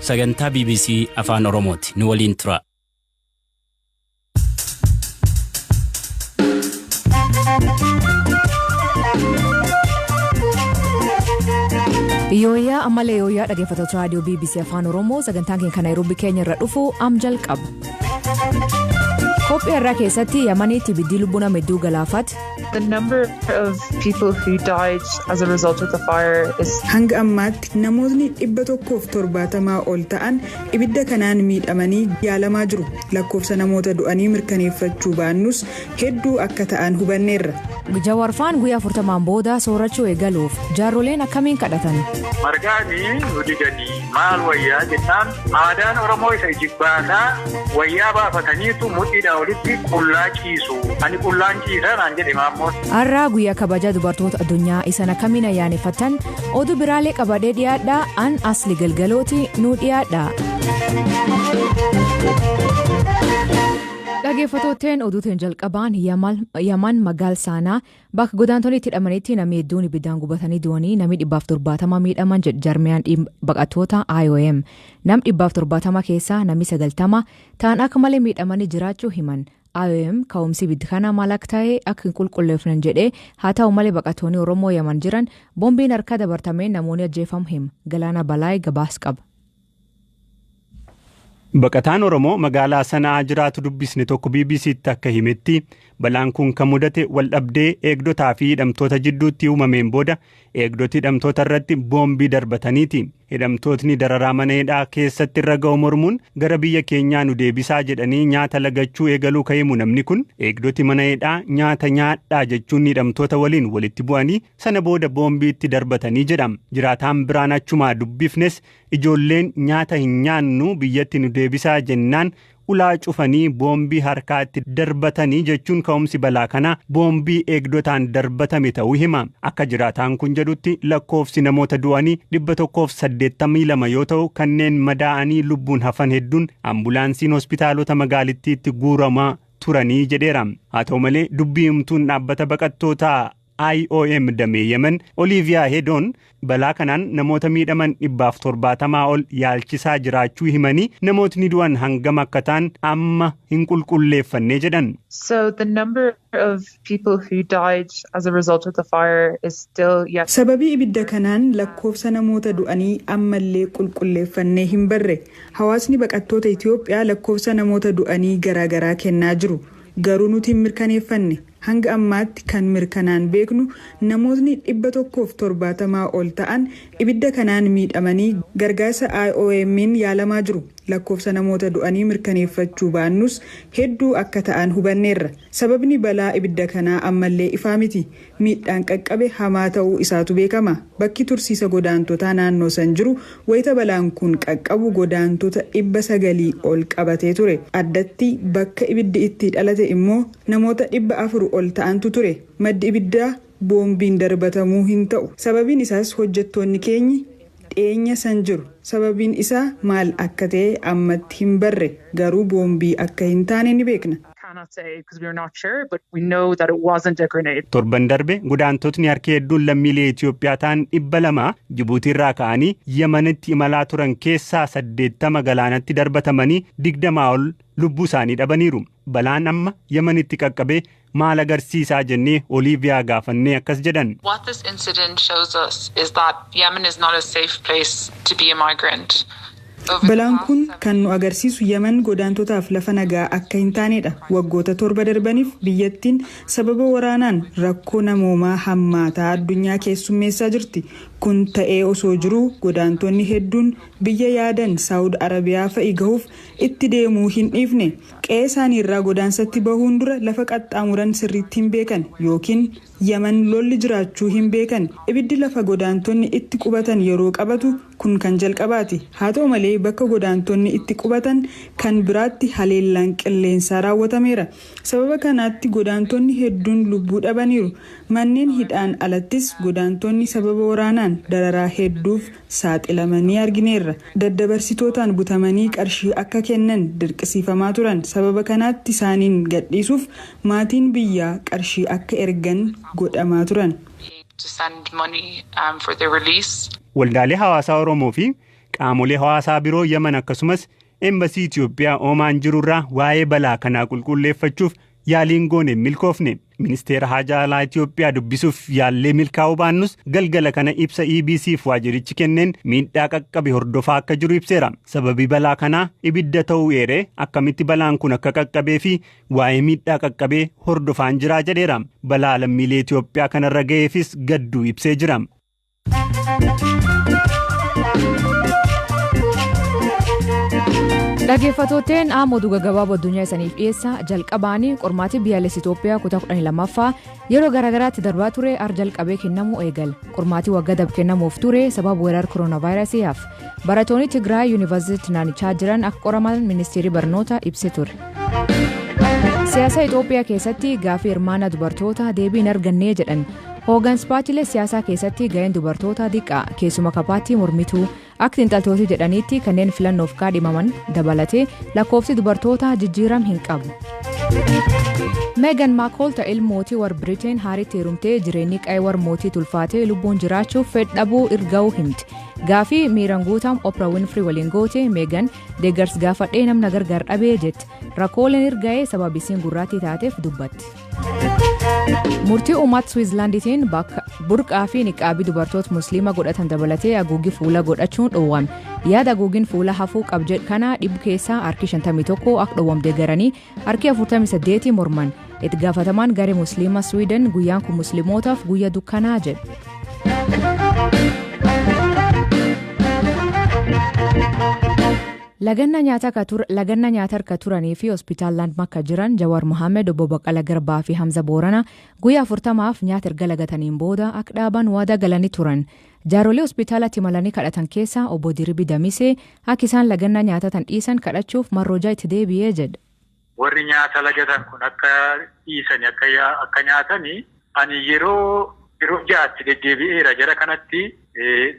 Sagantaa BBC Afaan Oromooti. Nu waliin tura. Yooyyaa ammallee yooyyaa, dhaggeeffattoota raadiyoo BBC Afaan Oromoo, sagantaan keenya kan Naayiroobii keenya irra dhufu am jalqaba. Qophii har'aa keessatti Yamaniitti ibiddi lubbuu nama hedduu galaafate. The number of people who died as a result of the fire is Hanga ammaatti namootni 170 ol ta'an ibidda kanaan miidhamanii yaalamaa jiru. Lakkoofsa namoota du'anii mirkaneeffachuu baannus, hedduu akka ta'an hubanneerra. Jawaarfaan guyyaa 40n booda soorachuu eegaluuf jaarroleen akkamiin kadhatan? Margaanii nu didanii maal wayyaa jennaan, aadaan Oromoo isa ijibbaataa wayyaa baafataniitu mudhiidhaa olitti qullaa ciisu. Ani qullaan ciisaa naan jedhe maammoon. Har'aa guyyaa kabajaa dubartoota addunyaa, isan akkamiin ayyaaneffattan? Oduu biraalee qabadee dhiyaadhaa, an Asli Galgalooti, nu dhiyaadha. Dhaggeeffattootteen, oduutiin jalqabaan Yaman magaal Saanaa bakka godaantonni itti hidhamanitti namni hedduun ibiddaan gubatanii du'anii namni 170 miidhaman jedhe jarmiyaan baqattoota IOM. Nam 170 keessaa namni 90 ta'an akka malee miidhamanii jiraachuu himan. IOM ka'umsi ibiddi kana maal akka ta'e akka hin qulqulleeffnan jedhee, haa ta'u malee baqattoonni Oromoo Yaman jiran boombiin harka dabartamee namoonni ajjeefamu hima. Galaana Balaay gabaas qaba. Baqataan Oromoo magaalaa Sana'aa jiraatu dubbisne tokko BBC'tti akka himetti, balaan kun kan mudate wal dhabdee eegdotaa fi hidhamtoota jidduutti uumameen booda eegdoti hidhamtoota irratti boombii darbataniiti. Hidhamtootni dararaa mana hidhaa keessatti irra ga'u mormuun gara biyya keenyaa nu deebisaa jedhanii nyaata lagachuu eegaluu kan himu namni kun, eegdoti mana hidhaa nyaata nyaadhaa jechuun hidhamtoota waliin walitti bu'anii sana booda boombii itti darbatanii jedha. Jiraataan biraan achumaa dubbifnes ijoolleen nyaata hin nyaannu, biyyatti nu deebisaa jennaan ulaa cufanii boombii harkaatti darbatanii jechuun ka'umsi balaa kanaa boombii eegdotaan darbatame ta'uu hima. Akka jiraataan kun jedhutti, lakkoofsi namoota du'anii 182 yoo ta'u, kanneen madaa'anii lubbuun hafan hedduun ambulaansiin hospitaalota magaalittiitti guuramaa turanii jedheera. Haa ta'u malee, dubbii himtuun dhaabbata baqattootaa IOM damee Yemen Oliiviyaa Hedoon balaa kanaan namoota miidhaman 170 ol yaalchisaa jiraachuu himanii, namootni du'an hangam akka ta'an amma hin qulqulleeffannee jedhan. So the number of people who died as a result of the fire is still yet Sababii ibidda kanaan lakkoofsa namoota du'anii ammallee qulqulleeffannee hin barre. Hawaasni baqattoota Itoophiyaa lakkoofsa namoota du'anii garaagaraa kennaa jiru. Garuu nuti hin mirkaneeffanne. Hanga ammaatti kan mirkanaan beeknu namootni 170 ol ta'an ibidda kanaan miidhamanii gargaarsa IOM'n yaalamaa jiru. Lakkoofsa namoota du'anii mirkaneeffachuu baannus, hedduu akka ta'an hubanneerra. Sababni balaa ibidda kanaa ammallee ifaa miti. Miidhaan qaqqabe hamaa ta'uu isaatu beekama. Bakki tursiisa godaantotaa naannoo san jiru wayita balaan kun qaqqabu godaantota 900 ol qabatee ture. Addatti bakka ibiddi itti dhalate immoo namoota 400 ol ta'antu ture. Maddi ibiddaa boombiin darbatamuu hin ta'u. Sababiin isaas hojjettoonni keenyi dhiyeenya san jiru. Sababiin isaa maal akka ta'e ammatti hin barre, garuu boombii akka hin taane ni beekna. Cannot say because we're not sure, but we know that it wasn't a grenade. Torban darbe godaantotni harki hedduun lammiilee Itoophiyaa ta'an 200 Jibuutiirraa ka'anii Yemenitti imalaa turan keessaa 80 galaanatti darbatamanii 20 ol lubbuu isaanii dhabaniiru. Balaan amma Yemenitti qaqqabee maal agarsiisaa jennee Oliiviyaa gaafannee akkas jedhan. What this incident shows us is that Yemen is not a safe place to be a migrant. Balaan kun kan nu agarsiisu Yemen godaantotaaf lafa nagaa akka hin taanedha. Waggoota 7 darbaniif biyyattiin sababa waraanaan rakkoo namoomaa hammaataa addunyaa keessummeessaa jirti. Kun ta'ee osoo jiruu godaantonni hedduun biyya yaadan Saawud Arabiyaa fa'i gahuuf itti deemuu hin dhiifne. Qe'ee isaanii irraa godaansatti bahuun dura lafa qaxxaamuran sirriitti hin beekan yookiin Yemen lolli jiraachuu hin beekan. Ibiddi lafa godaantonni itti qubatan yeroo qabatu kun kan jalqabaati. Haa ta'u malee, bakka godaantonni itti qubatan kan biraatti haleellaan qilleensaa raawwatameera. Sababa kanaatti godaantonni hedduun lubbuu dhabaniiru. Manneen hidhaan alattis godaantonni sababa waraanaan dararaa hedduuf saaxilamanii argineerra. Daddabarsitootaan butamanii qarshii akka kennan dirqisiifamaa turan. Sababa kanaatti isaaniin gadhiisuuf maatiin biyyaa qarshii akka ergan godhamaa turan. To send money for their release. Waldaalee hawaasaa Oromoo fi Qaamolee hawaasaa biroo Yaman akkasumas Embasii Itoophiyaa Oomaan jirurraa waa'ee balaa kanaa qulqulleeffachuuf yaaliin goone hin milkoofne. Ministeera Haajaa Alaa Itoophiyaa dubbisuuf yaallee milkaa'uu baannus, galgala kana ibsa EBCf waajjirichi kenneen miidhaa qaqqabe hordofaa akka jiru ibseera. Sababii balaa kanaa ibidda ta'uu eeree, akkamitti balaan kun akka qaqqabee fi waa'ee miidhaa qaqqabee hordofaan jiraa jedheera. Balaa lammiilee Itoophiyaa kanarra ga'eefis gadduu ibsee jira. Dhaggeeffattooteen, amma oduu gaggabaaboo addunyaa isaniif dhiyeessa. Jalqabaanii, qormaatii biyyaalessi Itoophiyaa kutaa 12ffaa yeroo garaagaraatti darbaa ture ar jalqabee kennamuu eegala. Qormaatii waggaa darbe kennamuuf ture sababa weerara kooronaavaayirasii hafe. Barattoonni Tigraay yuunivarsiitii naannichaa jiran akka qoraman ministeerri barnoota ibsee ture. Siyaasa Itoophiyaa keessatti gaafii hirmaannaa dubartoota deebii hin argannee jedhan. Hooggansa paartiilee siyaasaa keessatti ga'een dubartoota xiqqaa, keessuma ka paartii mormituu. Akka xiinxaltooti jedhanitti, kanneen filannoof kaadhimaman dabalatee lakkoofsi dubartoota jijjiiram hin qabu. Meegan Maarkle ta ilma mootii warra Biriteen haaritti heerumtee jireenyi qa'ee warra mootii tulfaatee lubbuun jiraachuuf fedhabuu irga'uu himti. Gaafii miiraan guutam Oprah Winfrey waliin goote, Meegan deeggarsa gaafadhee namna gargaar dhabee jetti. Rakkooleen irga'ee sababa isiin gurraattii taateef dubbatti. Murtii uummata Swiizlaanditiin bakka burqaa fi niqaabii dubartoota Musliima godhatan dabalatee haguuggii fuula godhachuun dhoowwame. Yaada haguuggiin fuula hafuu qab jedhu kana 100 keessaa harki 51 akka dhoowwamte deeggaranii, harki 48 morman. Itti gaafatamaan garee Musliima Swiiden guyyaan kun Musliimootaaf guyyaa dukkanaa jedhe. Laganna nyaata harka turanii fi hospitaal Landmark jiran Jawaar Mohaammed, obbo Baqqala Garbaa fi Hamza Boorana guyyaa 40f nyaata erga lagataniin booda akka dhaaban waadaa galanii turan. Jaarolee hospitaalatti imalanii kadhatan keessaa obbo Diribii Damisee akka isaan lagannaa nyaata tan dhiisan kadhachuuf marroojaa itti deebi'ee jedha. Warri nyaata lagatan kun akka dhiisani, akka nyaatanii, ani yeroo ja'atti deddeebi'eera jara kanatti.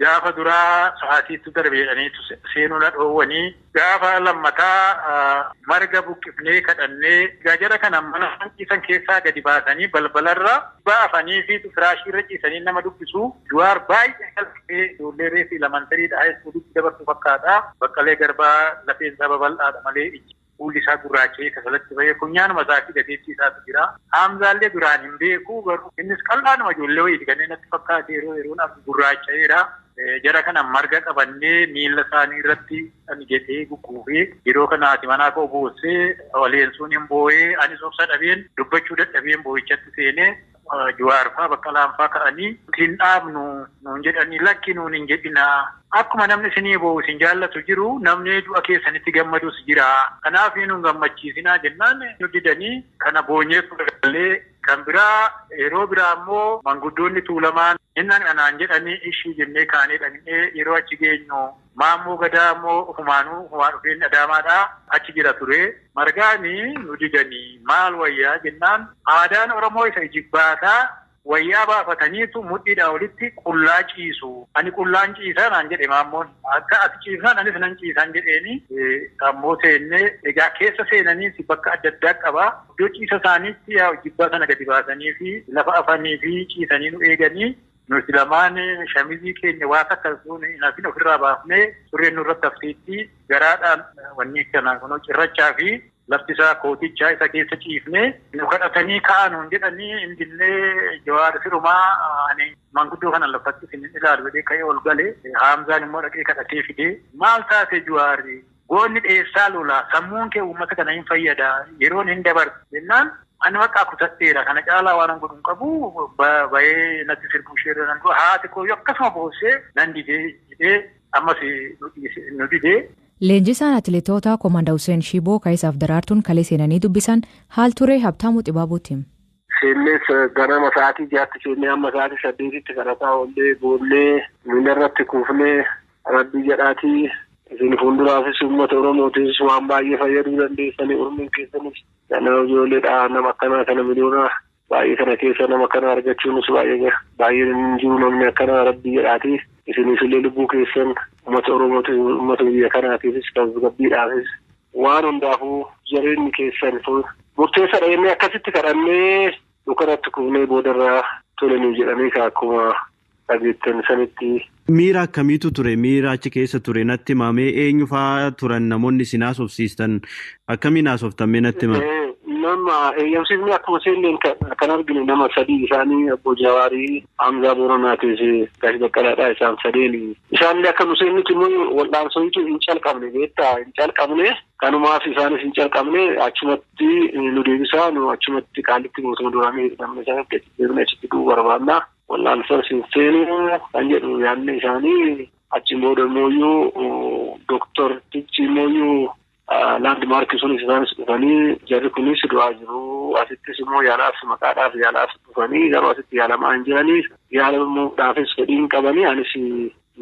Gaafa duraa sa'aatiitti darbe jedhaniitu seenuu na dhoowwanii, gaafa lammataa marga buqqifnee kadhannee, jara kana mana ciisan keessaa gadi baasanii balbalarra baafanii fi firaashiirra ciisanii nama dubbisu. Jawaar baay'ee qalqee, ijoollee reefii elementary dha, high school itti dabarsu fakkaata. Baqqalee Garbaa lafeen isaa babal'aadha malee fuulli isaa gurraacha'ee kasalatti bahee funyaanuma isaa fi gateettii isaatu jira. Haamzaallee duraan hin beeku, garuu innis qal'aanuma ijoollee wayiiti kanneen natti fakkaate, yeroo yeroon argu gurraacha'eera. Jara kana marga qabannee miila isaanii irratti ani jedhee gugguufee, yeroo kana ati manaa koo boossee, waleensuun hin boo'ee, anis obsa dhabeen dubbachuu dadhabeen boo'ichatti seenee, Jawaarfaa Baqqalaanfaa ka'anii hin dhaabnu nuun jedhanii, lakki nuun hin jedhinaa. Akkuma namni isinii boo'u isin jaallatu jiru, namni du'a keessanitti gammadus jira. Kanaaf nuun gammachiisinaa jennaan nu didanii, kana boonyee gallee. Kan biraa, yeroo biraa immoo manguddoonni Tuulamaan hin dhaqnanaan jedhanii, ishii jennee kaanee dhaqnee, yeroo achi geenyu Maammoo Gadaa immoo ofumaanuu ofumaa dhufeen Adaamaadhaa achi jira ture. Margaani nu didanii, maal wayyaa jennaan, aadaan Oromoo isa ijibbaataa wayyaa baafataniitu mudhiidhaa olitti qullaa ciisu. Ani qullaan ciisaa naan jedhe Maammoon. Akka ati ciisnaan anis nan ciisaan jedheeni. Ammoo seennee, egaa keessa seenaniis bakka adda addaa qaba. Iddoo ciisa isaaniitti yaa jibbaa sana gadi baasanii fi lafa afanii fi ciisanii nu eeganii, nuti lamaan shamizii keenya waa takka hin hafin ofirraa baafnee, surreen nurratti hafteetti, garaadhaan wanni kana kunoo cirrachaa fi lafti isaa kootichaa isa keessa ciifnee, nu kadhatanii ka'aa nuun jedhanii hin dinnee. Jawaar sirumaa ani manguddoo kana lafatti isin hin ilaalu jedhee ka'ee ol gale. Haamzaan immoo dhaqee kadhatee fidee, maal taate Jawaarri, goonni dheessaa lola, sammuun kee uummata kana hin fayyada, yeroon hin dabartu jennaan, ani maqaa kutadheera, kana caalaa waan godhu hin qabu, bahee natti sirbuu isheerra nan du'a, haati koo akkasuma boossee nan didee jedhee, ammas nu didee. Leenjisaan atileetota Koomaandar Hussein Shiboo Kaayisaaf Daraartuun kalee seenanii dubbisan haal ture Habtaamuu Xibaabuutiin. Seennees ganama sa'aatii 6tti seennee hamma sa'aatii 8tti kadhataa oollee, boollee miila irratti kuufnee, rabbii jedhaatii isin fuulduraafis uummata Oromootiifis waan baay'ee fayyaduu dandeessanii, umriin keessanis nama ijoolleedha, nama akkanaa kana miliyoona baay'ee kana keessa nama akkana argachuunis baay'ee baay'ee hin jiru. Namni akkanaa, rabbii jedhaatii isiniif illee lubbuu keessan uummata Oromootiif, uummata biyya kanaatiifis, tasgabbiidhaafis, waan hundaafuu jireenyi keessan murteessaadha jennee akkasitti kadhannee dhukanatti kufnee, boodarraa tole nuuf jedhanii akkuma Dhageettan sanitti. Miira akkamiitu ture? Miira achi keessa ture natti himamee, eenyu fa'aa turan namoonni isin haasofsiistan? Akkamiin haasoftan, mee natti hima? Nama eeyyamsiifni akkuma seenneen kan arginu nama sadii, isaanii obbo Jawaarii, Hamzaa Booranaatii fi Gaashi Baqqalaadha, isaan sadeeni. Isaanillee akka nu seennutti immoo wal'aansootu hin calqabne, beektaa, hin calqabne. Kanumaaf isaanis hin calqabne, achumatti nu deebisaa, nu achumatti Qaalitti mootummaa duraanii namni isaanitti achi deebine achitti du'uu barbaanna. Wal'aansoo hin seenu kan jedhu yaadni isaanii. Achiin booda immoo dooktortichi immoo Landmark sunis isaanis dhufanii, jarri kunis du'aa jiru, asittis immoo yaalaaf, maqaadhaaf yaalaaf dhufanii, garuu asitti yaalamaa hin jiranii, yaalamuudhaafis fedhii hin qabanii, anis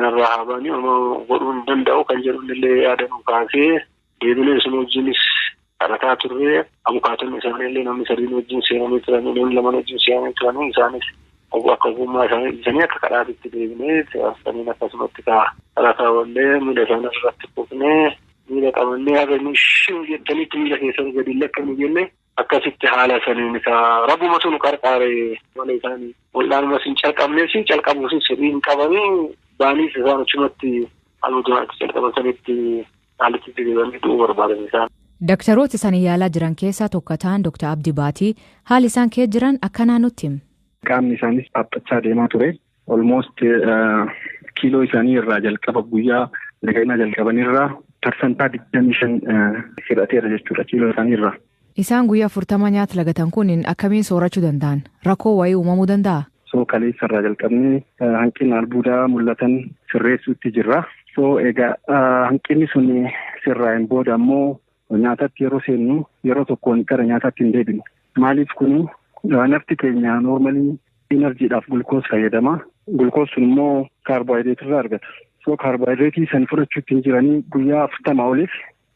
narraa haabanii homaa godhuu hin danda'u kan jedhu illee yaada nu kaasee, deebinee isuma wajjinis kadhataa turre. Abukaatonni isaanii illee namni sadiin wajjin seenanii turanii, namni lamaan wajjin seenanii turanii, isaanis akka ogummaa isaanii dhiisanii akka kadhaatitti deebinee saniin akkasumatti kadhataa oollee, miila isaanii irratti kufnee, miila qabannee, haga inni shin jettanitti miila keessan gadi lakkanu jenne. Akkasitti haala saniin ka rabbumatu nu qarqaare malee isaanii wal'aanumas hin calqabnees, hin calqabuusis fedhii hin qabanii, baaniis isaan achumatti haaluma duraatti calqaban sanitti Qaalitti deebi'anii du'uu barbaadan isaan. Daktaroota isaan yaalaa jiran keessaa tokko ta'an Dr. Abdi Baatii haali isaan keessa jiran akkanaa nutti himu. Qaamni isaanis dhaabbachaa deemaa ture. Almost kiiloo isaanii irraa jalqaba guyyaa nagayinaa jalqabanirraa 25% hir'ateera jechuudha kiiloo isaanii irraa. Isaan guyyaa 40 nyaata lagatan kun akkamiin soorachuu danda'an? Rakkoo wayii uumamuu danda'a? So kaleessa irraa jalqabnee hanqina albuudaa mul'atan sirreessuutti jirra. So egaa hanqinni sun sirraa'een booda ammoo nyaatatti yeroo seennu yeroo tokkoon gara nyaataatti hin deebinu. Maaliif? Kuni nafti keenya normally energydhaaf glucose fayyadama. Glucose sun immoo kaarboohayidireetii irraa argata. So kaarboohayidireetii san fudhachuutti hin jiranii guyyaa 40 oliif.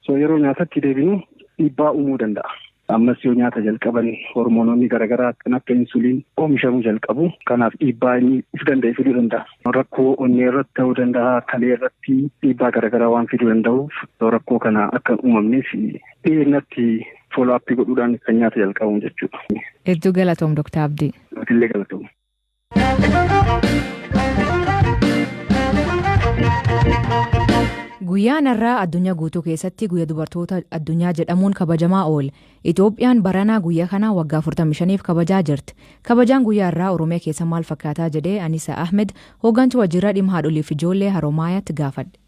So yeroo nyaatatti deebinu dhiibbaa uumuu danda'a. Ammas yoo nyaata jalqaban hormoononni garaagaraa kan akka insuliin oomishamuu jalqabu. Kanaaf dhiibbaa inni of danda'e fiduu danda'a. Rakkoo onnee irratti ta'uu danda'a, kalee irratti dhiibbaa garaagaraa waan fiduu danda'uuf, rakkoo kana akka hin uumamneef dhiyeenyatti follow up godhuudhaan kan nyaata jalqabamu jechuudha. Hedduu galatoom, Dr. Abdii. Illee galatoom. Guyyaan har'aa addunyaa guutuu keessatti Guyyaa Dubartoota Addunyaa jedhamuun kabajamaa oole. Itoophiyaan baranaa guyyaa kana waggaa 45f kabajaa jirti. Kabajaan guyyaa har'aa Oromiyaa keessa maal fakkaataa jedhee Anisa Ahmed, hooggantuu waajjira dhimma haadholiif ijoollee Haromaayaatti gaafadhe.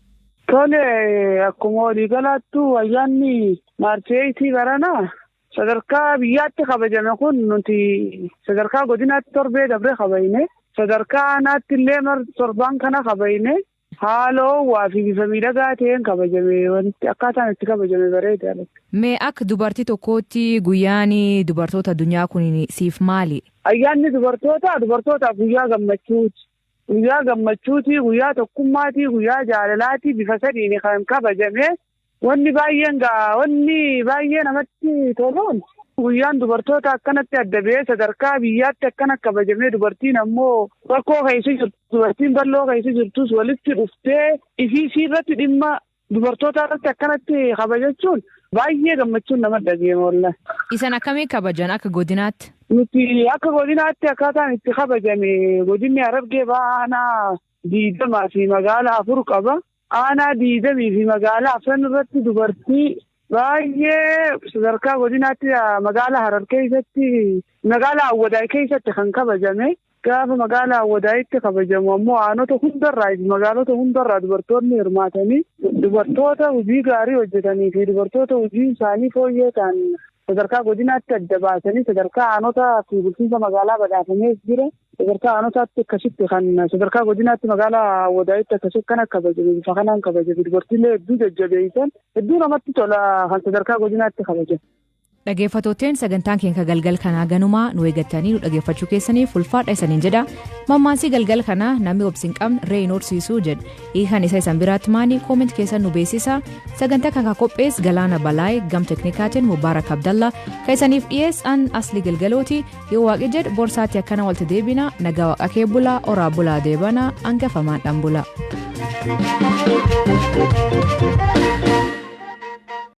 Tole, akkuma waliigalaattu ayyaanni March 8 baranaa sadarkaa biyyaatti kabajame kun nuti sadarkaa godinaatti torbee dabre kabajne, sadarkaa aanaatti illee torbaan kana kabajne. Haala ho'aa fi bifa miidhagaa ta'een kabajame, wanti akkaataan itti kabajame bareeda. Mee akka dubartii tokkootti guyyaan dubartoota addunyaa kun siif maali? Ayyaanni dubartoota dubartootaaf guyyaa gammachuuti. Guyyaa gammachuuti, guyyaa tokkummaati, guyyaa jaalalaati, bifa sadiin kan kabajame. Wanni baay'een gaa wanni baay'ee namatti toluun guyyaan dubartoota akkanatti adda ba'ee sadarkaa biyyaatti akkana kabajamee, dubartiin ammoo rakkoo keessa jirtu, dubartiin bal'oo keessa jirtus walitti dhuftee ifii irratti dhimma dubartoota irratti akkanatti kabajachuun baay'ee gammachuun nama dhageema wallahi. Isan akkamiin kabajan akka godinaatti? Nuti akka godinaatti akkaataan itti kabajame, godinni Harargee Bahaa aanaa 20 fi magaalaa afur qaba. Aanaa 20 fi magaalaa afran irratti dubartii baay'ee sadarkaa godinaatti magaalaa Harar keessatti, magaalaa Awwadaay keessatti kan kabajame. Gaafa magaalaa Awwadaayitti kabajamu ammoo aanota hundarraa fi magaalota hundarraa dubartoonni hirmaatanii, dubartoota hojii gaarii hojjetanii fi dubartoota hojii isaanii fooyyee ta'an sadarkaa godinaatti adda baasanii sadarkaa aanotaa fi bulchiinsa magaalaa badhaafamee jira. Sadarkaa aanotaatti akkasitti kan sadarkaa godinaatti magaalaa Awwadaayitti akkasitti kana kabajame, bifa kanaan kabajame, dubartiilee hedduu jajjabeessan, hedduu namatti tola kan sadarkaa godinaatti kabajame. Dhaggeeffattootteen, sagantaan keenya galgal kanaa ganumaa. Nu eeggattanii nu dhaggeeffachuu keessaniif ulfaadha isaniin jedha. Mammaansii galgal kanaa "Namni obsi hin qabne re'ee hin horsiisuu" jedha. Hiikan isa isan biraatti maani? Comment keessan nu beeksisa. Sagantaa kan qophees Galaana Balaay, gam teknikaatiin Mubaarak Abdalla, kan isaniif dhiyeessan Asli Galgalooti. Yoo Waaqi jedhu borsaatti akkana walitti deebina. Nagaa Waaqa kee bulaa, oraa bulaa, deebana hangafamaan dhan bulaa.